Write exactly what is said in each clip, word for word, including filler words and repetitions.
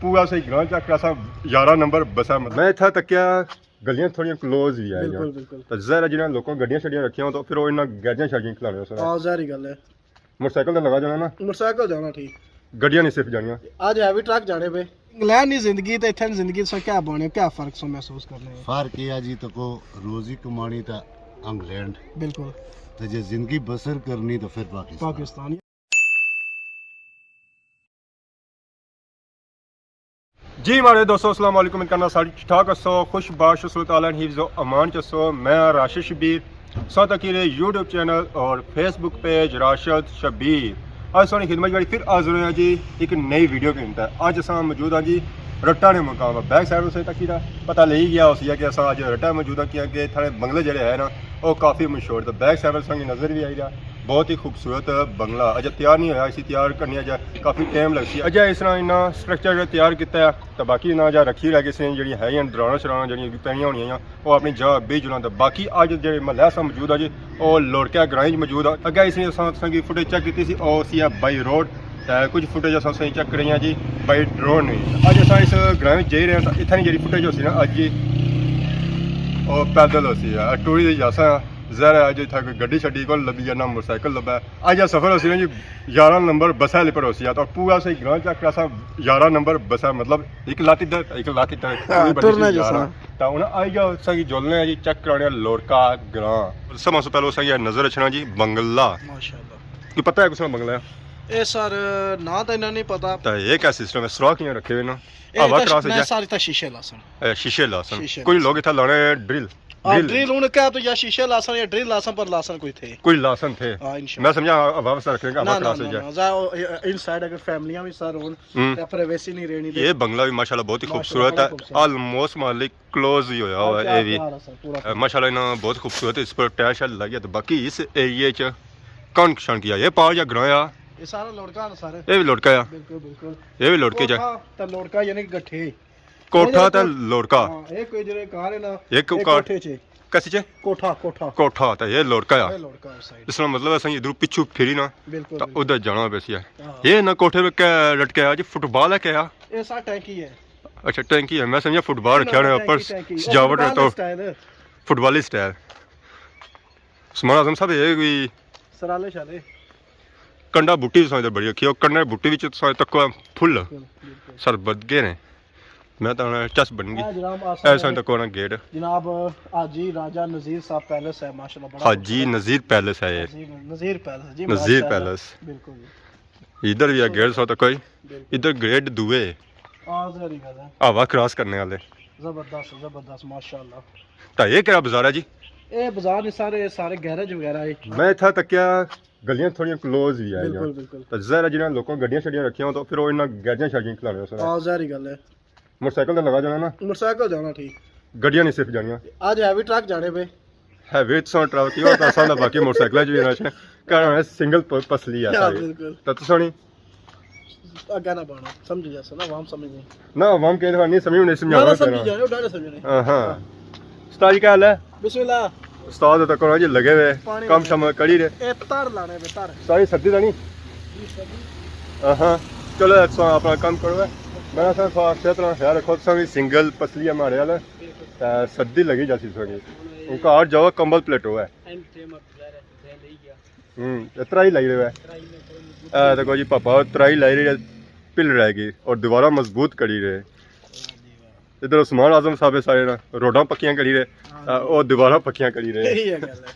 پورا صحیح گراں چیک کراساں، یارہ نمبر بسا۔ میں اتھا تکیا گلیاں تھوڑیاں کلوز وی آئیاں۔ بالکل، بالکل۔ تے ظاہر ہے جنہاں لوکاں گڈیاں شڈیاں رکھیاں ہون تو پھر او انہاں گیجاں شیجاں کھلانے سن۔ ہاں، ظاہری گل ہے۔ موٹر سائیکل تے لگا جانا نا؟ موٹر سائیکل جانا ٹھیک۔ گڈیاں نہیں صرف جانیاں۔ اج ہیوی ٹرک جانے پے۔ انگلینڈ نی زندگی تے اتھے نی زندگی سو کیا بنے، کیا فرق سو محسوس کرنے؟ فرق یہ ہے جی، تکو روزی کمانی تا انگلینڈ۔ بالکل۔ تے جے زندگی بسر کرنی تو پھر پاکستان۔ پاکستان۔ جی ماڑے دوستو، السلام علیکم، امید کرنا سارے ٹھیک ٹھاک ہسو، خوش باش ہسو، تعالیٰ نے حفظ و امان چ ہسو۔ میں راشد شبیر، سو تکی رہے یوٹیوب چینل اور فیس بک پیج راشد شبیر۔ اج سوہنی خدمت بڑی پھر حاضر ہویا جی ایک نئی ویڈیو کے اندر۔ اج اساں موجود ہاں جی رٹا نے مقام پر۔ بیک سائیڈ اسے تکی دا پتہ لگی گیا ہوسی کہ اساں اج رٹا موجود ہاں، کیونکہ اتھاں نے بنگلے جڑے ہے نا، وہ کافی مشہور۔ تو بیک سائیڈ اساں کی نظر بھی آئی رہا، بہت ہی خوبصورت بنگلہ۔ اجے تیار نہیں ہویا، اسی تیار کرنے اجے کافی ٹائم لگسی۔ اجے اس طرح انہاں سٹرکچر تیار کیتا ہے، تو باقی انہاں جا رکھی رہ گئی سی، جڑی ہے دراڑاں شراڑاں جڑی پینیاں ہونیاں، وہ اپنی جگہ بھیج جانا۔ تو باقی اج جڑے محلہ اساں موجود ہاں جی، وہ لوڑکیا گراں وچ موجود ہاں۔ اگے اس نے اساں، اساں کی فوٹیج چیک کیتی سی، او سی ہے بائی روڈ، تے کچھ فوٹیج اساں، اساں چیک کریاں جی بائی ڈرون وی۔ اج اساں اس گراں وچ جائی رہے ہاں، تے اتھاں نی جڑی فوٹیج ہوسی نا اج جی، او پیدل ہوسی ہے، ٹوری دی جاساں۔ ظاہر ہے اج اتھاں کوئی گڈی شڈی کول لبھی ہے، نہ موٹر سائیکل لبھا ہے۔ اج دا سفر ہوسی نا جی یارہ نمبر بسا آلے پر ہوسی ہے، تو پورا صحیح گراں چیک کراساں، یارہ نمبر بسا، مطلب ایک لت ادھر، ایک لت ادھر، ہاں، پوری بنی سی ٹرنا یارہ۔ جیسا۔ تا ہن آئی جاؤ، اساں کی جلنے آں جی، چیک کرانے آں لوڑکا گراں۔ سب سے پہلے اساں کی نظر اچھنا جی بنگلہ۔ ماشاءاللہ۔ کوئی پتہ ہے کس طرح بنگلہ ہے؟ اے سر، ناں تے انہاں نہیں پتہ۔ تا اے کیا سسٹم ہے؟ سوراخ کیاں رکھے ہوئے نا؟ اے ہوا تے کراس ہو جائے۔ سارے تے شیشے لاسن۔ اے شیشے لاسن۔ شیشے کوئی لاسن۔ لوگ اتھا لانے ڈرل۔ ہاں، ڈرل۔ ڈرل ہن کیا تو یا شیشے لاسن یا ڈرل لاسن، پر لاسن کوئی تھے۔ کوئی لاسن تھے۔ ہاں، انشاءاللہ۔ میں سمجھا ہوا واسطے رکھنے کا، نہ، ہوا نہ، کراس ہو نہ، جائے۔ نہ، ذرا او، اے، انسائیڈ اگر فیملیاں وی سر ہون، ہم۔ تے پرائیویسی نہیں رہنی تے۔ یہ بنگلہ بھی ماشاءاللہ بہت ہی ماشاءاللہ، خوبصورت ہے۔ بڑا خوبصورت۔ آلموسٹ مالک کلوز ہی ہویا ہوا ہے، اے وی۔ پیارا سر، پورا۔ اے، ماشاءاللہ انہاں بہت خوبصورت اس پر ٹائل شائل لگیا، تو باقی اس ایریے چ کن شن کیا، یہ پار یا گراں آ؟ یہ سارا لوڑکا نا سر۔ یہ بھی لوڑکا آ؟ بالکل، بالکل۔ یہ بھی لوڑکے چ؟ کوٹھا تے لوڑکا یعنی کہ گٹھے۔ کوٹھا تے لوڑکا۔ ہاں، یہ کوئی جڑے گھر ہے نا، ایک یہ کوٹھ-، کوٹھے چ۔ کسی چ؟ کوٹھا، کوٹھا۔ کوٹھا تے یہ لوڑکا آ۔ یہ لوڑکا اس سائیڈ۔ اس طرح مطلب اساں ادھروں پچھو پھری نا، بالکل، تے بالکل۔ ادھر جانا پیسی ہے۔ ہاں۔ یہ نہ کوٹھے پہ کیا لٹکیا جی، فٹ بال ہے کیا؟ یہ سا ٹینکی ہے۔ اچھا، ٹینکی ہے۔ میں سمجھا فٹ بال نہ، رکھیا ہونا ٹینکی، اوپر ٹینکی۔ سجاوٹ ہے فٹ بال تو۔ اسٹائل ہے۔ فٹ بالی سٹائل۔ عثمان اعظم صاحب، یہ کوئی سرالے شالے۔ کنڈا بوٹی تساں ادھر بڑی رکھی ہے، کنڈا بوٹی وچ تساں تکو پھل۔ بالکل، بالکل۔ سر بد گئے نے۔ میں تاں ہن چس بن گئی۔ اے جناب، اے سائیں تکو نا گیٹ۔ جناب، حاجی راجہ نذیر صاحب پیلس ہے، ماشاءاللہ، بڑا حاجی خوبصورت۔ نذیر پیلس ہے یہ۔ نذیر، نذیر پیلس، جی، نذیر ماشاءاللہ۔ پیلس۔ بالکل جی۔ ادھر بھی ہے گیٹ سو تک کوئی۔ بالکل۔ ادھر گیٹ دوئے۔ آ، ظاہری گل ہے۔ ہوا کراس کرنے والے۔ زبردست، زبردست، ماشاءاللہ۔ تو یہ کہڑا بازار ہے جی؟ یہ بازار نہیں سارے، سارے گیرج وغیرہ ہے۔ میں اتھا تکیا گلیاں تھوڑیاں کلوز ہی آئیاں۔ بالکل، بالکل۔ تو ظاہر ہے جنہاں لوکاں گڈیاں شڈیاں رکھیاں ہون تو پھر وہ انہاں گیجاں شیجاں کھلانے سن۔ ہاں، ظاہری گل ہے۔ موٹر سائیکل تے لگا جانا نا؟ موٹر سائیکل جانا ٹھیک۔ گڈیاں نہیں صرف جانیاں۔ اج ہیوی ٹرک جانے پے۔ ہیوی تساں ٹرک ہی ہوتا، اساں دا باقی موٹر سائیکل چ بھی رش ہے۔ کہنا ہے سنگل پ-، پسلی ہے ہاں، ساری۔ بالکل۔ تے تساں نہیں؟ اگے نہ بانو، سمجھ جاسا نا، عوام سمجھ نہیں۔ نہ، عوام کہہ دفعہ نہیں سمجھ، انہیں سمجھاؤ نہ، نا سمجھ کہنا۔ جانے، ڈاڈے سمجھ نہیں۔ ہاں، ہاں۔ ہاں۔ استاد جی کیا حال ہے؟ بسم اللہ۔ استاد تک ہونا جی لگے ہوئے، پانی کم لے۔ شم کری رہے۔ اے تر لانے پے، تر۔ ساری سردی تو نہیں؟ جی، سردی۔ ہاں، ہاں۔ چلو، تساں اپنا کم کرو۔ میں سر تھوڑا صحت نال خیال رکھو، تساں بھی سنگل پسلی ہے ماڑے والا۔ تے سردی لگی جاسی تساں کی۔ ہن گھر جاؤ، کمبل پلیٹو ہے۔ ہوں، تے ترائی لائی رہے ہے۔ اے دیکھو جی، پاپا ترائی لائی رہے ہے، پل رہ گئی اور دوبارہ مضبوط کری رہے۔ ادھر عثمان اعظم صاحب سارے نا روڈاں پکیاں کری رہے، ہاں جی۔ آ، او دوبارہ پکیاں کری رہے۔ یہی ہے گل ہے۔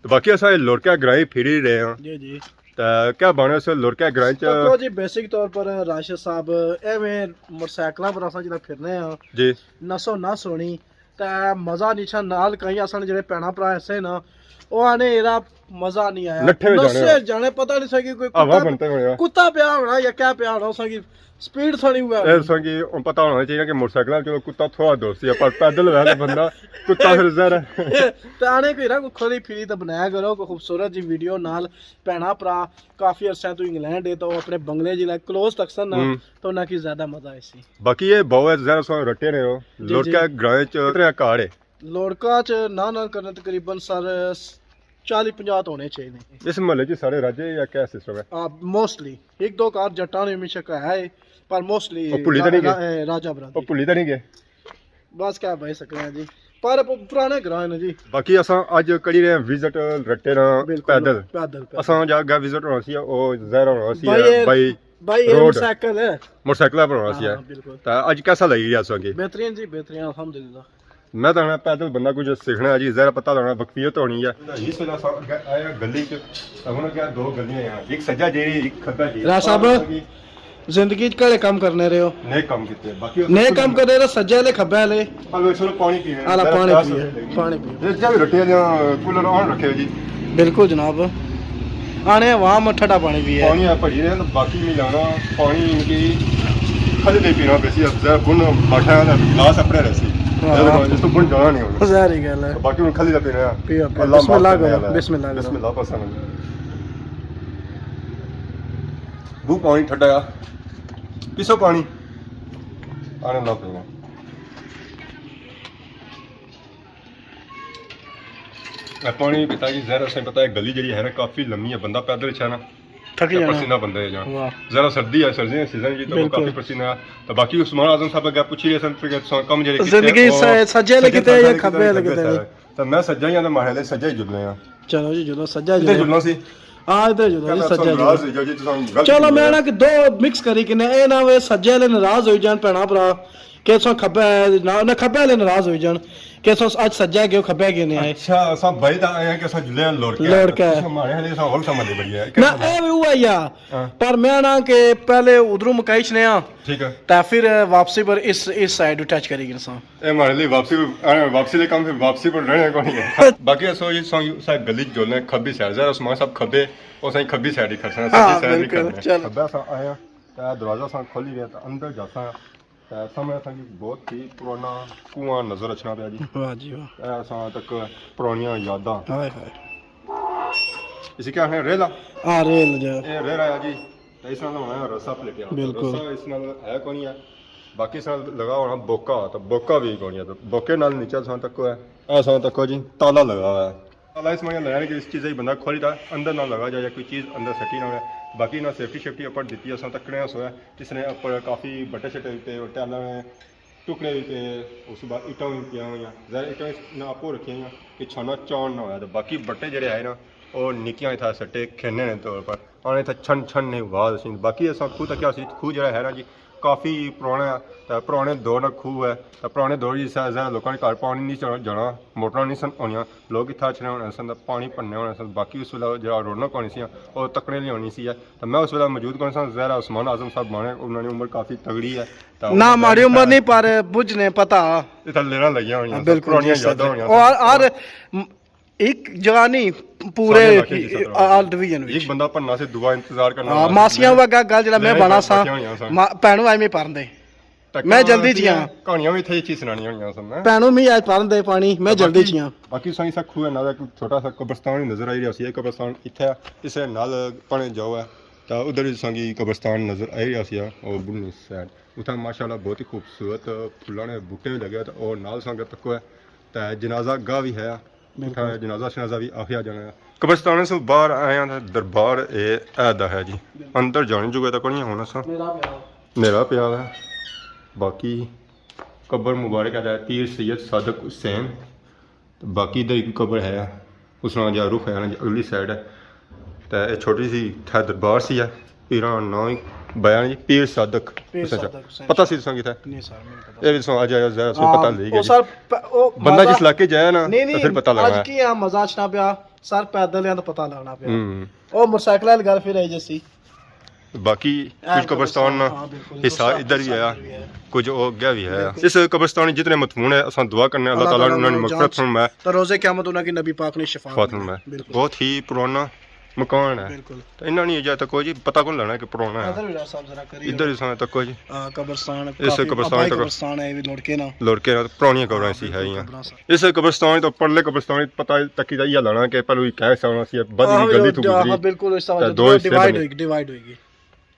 تو باقی اساں لوڑکیا گرائیں پھری رہے ہاں۔ جی، جی۔ تے کیا بانے سے لوڑکیا گرائیں چ؟ تکو جی، بیسک طور پر راشد صاحب، ایویں موٹر سائیکلاں پر اساں جدوں پھرنے ہاں، جی۔ نسو نس ہونی، تے مزہ نہیں چھا نال کہیں اساں نے جڑے بھیناں بھرا ایسے نا، او آنے یرا مزہ نہیں آیا۔ نٹھے ہوئے جانے نسے ہو۔ جانے، پتہ نہیں سا کہ کوئی ہوا کتا، بنتے ہوئے آ۔ کتا پیا ہونا یا کیا پیا ہونا، اساں کی سپیڈ تھوڑی ہوئی اے۔ تساں کی ہن پتہ ہونا چاہیے کہ موٹر سائیکل چلو کتا تھوڑا دوستی ہے، پر پیدل ویسے بندہ کتا پھر ظاہر ہے۔ تے آنے کوئی نا کوئی کھلی پھری تے بنایا کرو، کوئی خوبصورت جی ویڈیو نال بھیناں بھرا کافی عرصے تو انگلینڈ ہے، تو اپنے بنگلے جلے کلوز تکسن نا، ہوں۔ تو انہاں کی زیادہ مزہ آسی۔ باقی یہ بہو ہے، ظاہر سو رٹے رہے ہو، جی، لوڑکیا جی۔ گرائیں چ کتنے گھر ہے؟ لوڑکا چ نہ نہ کرنے تقریباً سر چالی پنجاہ تو ہونے چاہیے۔ اس محلے چ سارے راجے یا کیا سسٹم ہے؟ موسٹلی ایک دو گھر جٹاں نے ہمیشہ کا ہے، پر موسٹلی او بھلی تے نہیں گئے؟ راجہ برادری۔ او بھلی تے نہیں گئے؟ بس کیا بھائی سکنے ہیں جی، پر پ-، پرانے گراں نے جی۔ باقی اساں اج کری رہے ہیں وزٹ رٹے نا۔ بالکل، پیدل۔ پیدل، پیدل۔ اساں جا گیا وزٹ ہونا سی، او ظاہر ہونا سی بھائی، اے بھائی بھائی، اے روڈ۔ موٹرسائیکل ہے۔ موٹرسائیکل پر ہونا سی۔ ہاں، بالکل۔ تے اج کیسا لگی رہیا سو کہ؟ بہترین جی، بہترین، الحمدللہ۔ میں تو آخنا پیدل بندہ کچھ سیکھنا ہے جی، ظاہر پتہ لگنا، وقفیت ہونی ہے۔ اس ویلے اساں اگے آئے ہاں گلی چ، ہن اگے دو گلیاں ہیں، ایک سجا جی، ایک کھبا جی۔ راج صاحب، زندگی چ کہڑے کم کرنے رہے ہو؟ نیک کم کیتے، باقی نیک کم کرنے رہے، سجے والے، کھبے والے؟ ہلو، چلو پانی پینے۔ ہلا، پانی پینے، پانی پینے۔ جتنے بھی رٹے جا کولر آن رکھے جی۔ بالکل جناب، آنے عوام ٹھنڈا پانی پیے۔ پانی ہے بھری رہے، باقی نہیں لانا، پانی ان کی کھلے دے پینا پیسی، اب ذرا بن بیٹھا ہے، گلاس اپنے رہسی۔ ہاں۔ اس تو بن جانا نہیں ہونا۔ ظاہر ہی گل ہے۔ باقی ہن کھلے دا پینا ہے۔ پیو، پیو۔ اللہ بسم اللہ معاف کرنے کرو، والا ہے۔ بسم اللہ کرو۔ بسم اللہ پسند۔ بو پانی ٹھڈا آ۔ پیسو پانی۔ آنے نہ پینا۔ اے پانی پیتا جی، ظاہر اساں پتہ ہے گلی جڑی ہے نا کافی لمبی ہے، بندہ پیدل اچھا نا۔ تھکی تے جانا۔ پسینہ بندے جانا۔ واہ۔ ذرا سردی ہے، سردی دا سیزن جی، تو بالکل۔ کافی پسینہ ہے۔ تو باقی عثمان اعظم صاحب اگے پوچھی رہے سن کہ تساں کم جڑے کیتے، زندگی او سا-، سجے والے سجے کیتے یا سارے کھبے والے کھبے کیتے؟ سارے۔ تو میں سجا ہی ہاں، تے ماڑے والے سجا ہی جلنے ہاں۔ چلو جی، جلو، سجا کدھر جلو۔ جلنا سی؟ آ، ادھر جلو جی، کیا سجا تساں ناراض جلو۔ ہوئی جاؤ جی، تساں غلط چلو، میں جلنے۔ نا کہ دو مکس کری کنے، اے نہ ہوئے سجے والے ناراض ہوئی جان بھینا بھرا۔ کہ اساں کھبے، نہ، نہ کھبے والے ناراض ہوئی جان کہ اساں اج سجے گئے، کھبے گئے نہیں آئے۔ اچھا، اساں بھائی تاں آئے ہیں کہ اساں جلے آں لوڑ کے لوڑ آئے۔ کے۔ اساں ماڑے والے اساں ہول سمجھ لے بڑی ہے۔ نہ، اے وی اوہی آ۔ ہاں۔ پر میں نا کہ پہلے ادھروں مکائی چھنے آں۔ ٹھیک ہے۔ تے پھر واپسی پر اس، اس سائیڈ ٹچ کری گنساں۔ اے ماڑے لیے واپسی پر، اے واپسی دے کم پھر واپسی پر رہنے کو نہیں ہے۔ باقی اسو جی سو، سا گلی جولنے کھبی سائیڈ، ذرا عثمان صاحب کھبے، او سائیں کھبی سائیڈ ہی کھڑساں، ہاں، سجی سائیڈ نہیں بالکل، کھڑنے۔ چلو۔ کھبے اساں آئے ہاں، تے دروازہ اساں کھولی رہے تے اندر جاساں۔ تے سامنے اساں کی بہت ہی پرانا کنواں نظر اچھنا پیا جی۔ واہ جی واہ۔ اے اساں تک پرانیاں یاداں۔ ہائے ہائے۔ اسی کیا آخنے، ریل آ؟ ہاں، ریل جو۔ اے ریل آیا جی۔ تے اس نال ہونا ہے رسا پلیٹیا۔ بالکل۔ رسا اس نال ہے کونی ہے۔ باقی اس نال لگا ہونا بوکا، تے بوکا بھی کونی ہے۔ تے بوکے نال نیچے اساں تک ہے۔ اے اساں تک جی تالا لگا ہوا ہے۔ اللہ اس میں لگا کہ اس چیز بندہ کھولی تا اندر نہ لگا جائے یا کوئی چیز اندر سٹی نہ ہوئے۔ باقی نہ سیفٹی شیفٹی اپر دیتی، اساں تکنے سویا جس نے اپر کافی بٹے شٹے تے ٹیلاں نے ٹکڑے بھی پے، اس بعد اٹاں بھی پیاں ہوئیاں، ظاہر اٹاں اس نے آپو رکھیاں ہوئیاں کہ چھانا چان نہ ہویا۔ تے باقی بٹے جڑے آئے نا، او نکیاں اتھا سٹے کھینے نے طور پر، آنے اتھا چھن چھن نے آواز اچھنی۔ باقی اساں کھو تکیا سی، کھو جڑا ہے نا جی، کافی پرانا ہے، تے پرانے دور نا کھو ہے، تے پرانے دور جس طرح لوکاں نے گھر پانی نہیں چڑھا جانا، موٹراں نہیں سن ہونیاں، لوگ اتھا اچھنے ہونے سن، تے پانی بھرنے ہونے سن، باقی اس ویلے جڑا رونق ہونی سی، او تکنے لیے ہونی سی ہے۔ تے میں اس ویلے موجود کون سا، ظاہر ہے عثمان اعظم صاحب مانے، انہاں نے عمر کافی تگڑی ہے۔ تے نہ، ماڑی عمر نہیں، پر بجھ نے پتہ۔ اتھا لینا لگیاں ہویاں سن، بالکل پرانیاں جی، یاداں ہویاں اور سن۔ ہر ایک جگہ نہیں، پورے سارے علاقے جس طرح آل ڈویژن ایک وچ۔ بندہ بننا سے دعا انتظار کرنا ہاں، ہونا۔ ماسیاں وا گل جڑا میں لڑائی بنا سا، پارٹیاں ہویاں سن۔ ما-، بھینو آئی میں پرن دے۔ ٹکا میں جلدی چیاں۔ کہانیاں بھی اتھے چیز سنانیاں ہویاں سن۔ بھینو میں آج پرن دے پانی، میں جلدی چیاں۔ باقی سائیں سا کھوہ نال ایک چھوٹا سا قبرستان ہی نظر آئی رہیا سی۔ ایک قبرستان اتھے ہے، اس نال پنے جاؤ ہے، تا ادھر ہی سانگی قبرستان نظر آئی رہیا سی، او بنی سائڈ۔ اتھا ماشاءاللہ بہت ہی خوبصورت پھلاں نے بوٹے بھی لگے، تے او نال سانگے تکو ہے، تے جنازہ گاہ بھی ہے۔ بالکل۔ اتھا جنازہ شنازہ بھی آخیا جانا ہے۔ قبرستان سے باہر آئے ہیں، دربار اے عہد ہے جی۔ بالکل۔ اندر جانے جو تک نہیں ہونا سا۔ میرا پیار۔ میرا پیار ہے۔ باقی قبر مبارک ہے پیر سید صادق حسین۔ باقی ادھر ایک قبر ہے، اس نال جا رخ ہے نا جی، اگلی سائیڈ ہے۔ تے اے چھوٹی سی تھا دربار سی ہے، پیراں نام ہی بیان جی، پیر صادق پیر حسین۔ صادق حسین۔ پتہ سی تساں کتھے؟ نہیں سر، میں نہیں پتہ۔ اے بھی تساں اج آیا ذرا سو ہاں، پتہ لگی گیا او جی۔ سر، پ-، او بندہ مزہ جس علاقے جایا نا، نہیں، تو نہیں، پھر پتہ لگنا اج ہے۔ کی آ مزہ اچھنا پیا، سر پیدل ہیں تو پتہ لگنا پیا۔ ہوں۔ او موٹرسائیکل والی گل پھر آئی جیسی۔ باقی اے کچھ قبرستان نا ہاں، بالکل۔ حصہ ادھر بھی آیا، کچھ او اگے بھی آیا۔ بالکل۔ اس قبرستان جتنے مدفون ہے، اساں دعا کرنے اللہ تعالیٰ نے انہاں نی مغفرت فرمائے۔ تو روز قیامت انہاں کی نبی پاک نے شفاعت فرمائے۔ بالکل۔ بہت ہی پرانا مکان ہے۔ بالکل۔ تو انہاں نے اجے تک کوئی پتہ کون لگنا کہ پرانا ہے۔ ادھر بھی راج صاحب ذرا کری ادھر ہو۔ اس تک کوئی ہاں، قبرستان اس کافی قبرستان آبائی تک قبرستان ہے، یہ بھی لڑکے نا۔ لڑکے نا، پرانیاں قبراں ہاں، سی ہے بالکل، یہاں۔ قبراں سن۔ اس قبرستان تو پرلے قبرستان پتہ تک جائیے لگنا کہ پہلو یہ کہہ سکنا سی، بدی ہاں، گلی تو ہاں، گزری۔ بالکل، اس طرح تے دو حصے ڈیوائیڈ بنے۔ ہوئی، ڈیوائیڈ ہوئی گئی۔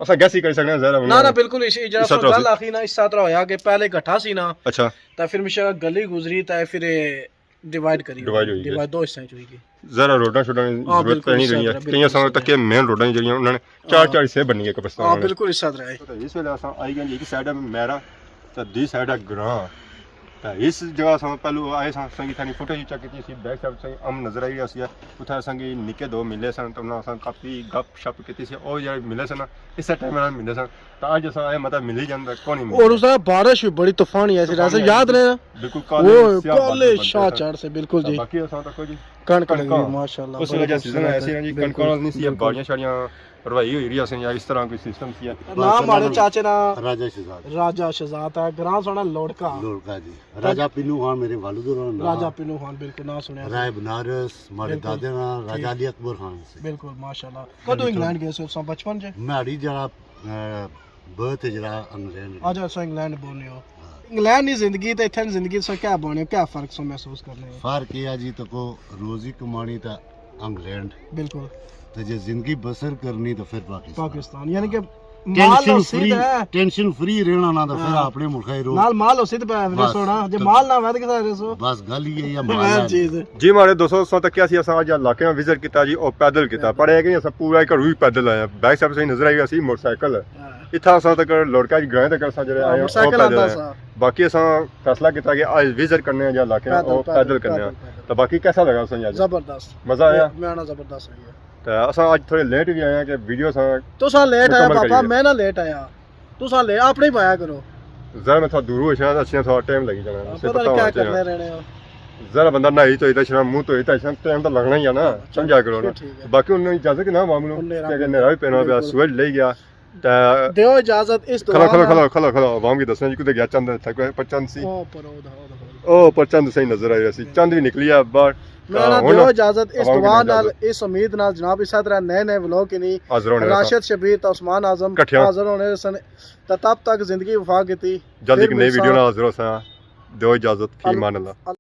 اساں گیس ہی کری سکنے ہیں، ظاہر ہے نہ، نہ، بالکل اس، جڑا اس طرح گل سی۔ آخی نا، اس طرح ہویا کہ پہلے گٹھا سی نا، اچھا۔ تے پھر مشا گلی گزری، تے پھر اے ڈیوائیڈ کری، ڈیوائیڈ ہوئی گئی۔ ڈیوائیڈ دو حصے چ ہوئی گئی۔ ذرا روڈاں شوڈاں نی ہاں، ضرورت بالکل پینی اس رہی ہے۔ طرح، کئی بالکل اساں اس طرح۔ تکے مین روڈاں جیہڑیاں انہاں نے چار ہاں۔ چار حصے بنی ہے قبرستان ہاں، نے۔ بالکل اس طرح ہے۔ تے اس ویلے اساں آئی گئے جی، ایک سائیڈ ہے میرا تے دوسری سائیڈ ہے گراں۔ تے اس جگہ اساں پہلو آئے ساں، اساں کی تھانی فوٹو شوٹ چیک کیتی سی، بیک سائیڈ اساں کی امن نظر آئی رہیا سی۔ اتھے اساں کی نکے دو ملے سن تے انہاں اساں کافی گپ شپ کیتی سی۔ او جیہڑے ملے سن نا، اسے ٹائم نال ملے سن۔ تے اج اساں آئے مطلب ملی جان تے کون نہیں ملے۔ اور اس طرح بارش بھی بڑی طوفانی آئی سی، طوفانی راجہ آئی یاد سی۔ رہے نا؟ بالکل، کالے وہ سیاہ کالے بادل بنتے شاہ سن۔ چڑھ سے، بالکل تے جی۔ باقی اساں تکو جی، کنک کنک لگی، کھاں۔ ماشاءاللہ، اس بڑی وجہ سیزن خوبصورت ایسے ہے۔ ہیں جی، بالکل۔ کنکاں نال نہیں سی، یہ باڑیاں شاڑیاں روائی ہوئی رہی، اساں یا اس طرح کوئی سسٹم سی۔ نام ماڑے چاچے نا راجہ شہزاد۔ راجہ شہزاد ہے، گراں ساڑا لوڑکا۔ لوڑکا جی۔ راجہ پینو خان میرے والد ہوراں نا ناں۔ راجہ پینو خان، بالکل ناں سنیا سی۔ رائے بنارس، ماڑے بالکل۔ دادے نا راجہ ٹھیک۔ علی اکبر خان سی۔ بالکل، ماشاءاللہ۔ کدوں بالکل۔ انگلینڈ گئے سو تساں بچپن چ؟ ماڑی جڑا، اے، برتھ ہے جڑا انگلینڈ۔ اچھا، تساں انگلینڈ بونے ہو۔ ہاں۔ انگلینڈ نی زندگی تے اتھے نی زندگی تساں کیا بونے ہو، کیا فرق سو محسوس کرنے ہو؟ فرق یہ ہے جی، تکو روزی کمانی تے انگلینڈ۔ بالکل۔ تے جے زندگی بسر کرنی تے پھر پاکستان۔ پاکستان، یعنی کہ مال ٹینشن ہوسی فری، تے ٹینشن فری رہنا نا تے پھر ہاں۔ اپنے ملک ہی رہو۔ نال مال ہوسی تے پھر بس۔ سونا، جے تے مال نہ ہوے تے کسا رہسو؟ بس گل ہی ہے یا مال بس ہے۔ چیز۔ جی ماڑے دوستو، اساں تکیا سی، اساں اج علاقے نا وزٹ کیتا جی، او پیدل کیتا۔ پیدل۔ پر اے کہ اساں پورا ہی گھروں ہی پیدل آئے آں۔ بیک سائیڈ اساں نظر آئی سی موٹر سائیکل۔ ہاں۔ اتھا اساں تک لوڑکا جی گرائیں تک اساں جڑے ہاں، آئے آں، موٹر سائیکل او پیدل آندا آئے آں۔ سا۔ باقی اساں فیصلہ کیتا کہ اج وزٹ کرنے آں جے علاقے نا، پیدل، او پیدل پیدل، کرنے آں۔ پیدل، پیدل۔ تے باقی کیسا لگا اساں جی اج؟ زبردست۔ مزہ آیا؟ میں آنا زبردست آیا۔ تے اساں اج تھوڑے لیٹ وی آئے آں کہ ویڈیو اساں تساں لیٹ آیا مکمل پاپا، کریے۔ میں نہ لیٹ آیا۔ تساں لے اپنے ہی پایا کرو۔ ذرا میں تھوڑا دوروں اچھنا، اچھنا تھوڑا ٹائم لگی جانا، ہاں، اسے پتہ پتہ نہیں کیا ہونا چاہیے۔ کرنے رہنے ہو۔ ذرا بندہ نہائی تو اتنا شرم منہ تو اتنا شرم ٹائم تو لگنا ہی ہے نا، ہاں، چنگا کرو نا۔ ٹھیک ہے۔ باقی انہوں نے اجازت نہ مانگ لو، انہوں نے کیونکہ نیرا بھی پینا پیا، بالکل۔ سورج لے گیا۔ تے دیو اجازت اس کھلو، دعا کھلو، نال۔ کھلو، کھلو، کھلو، عوام کی دسنا جی کدے گیا چند اتھا کوئی پر چند سی۔ او پر او دہو، دہو، دہو۔ او پر چند صحیح نظر آئی رہیا سی، چند بھی نکلی ہے باہر۔ میں تے نا ہن دیو اجازت اس عوام کی دعا نال، اجازت۔ اس امید نال جناب، اسے طرح نئے نئے ولاگ کنی حاضر ہونے راشد شبیر تے عثمان اعظم کٹھیاں۔ حاضر ہونے سن۔ تے تب تک زندگی وفا کیتی۔ جلد پھر ایک نئی ملساں۔ ویڈیو نال حاضر ہوساں۔ دیو اجازت، فی امان اللہ۔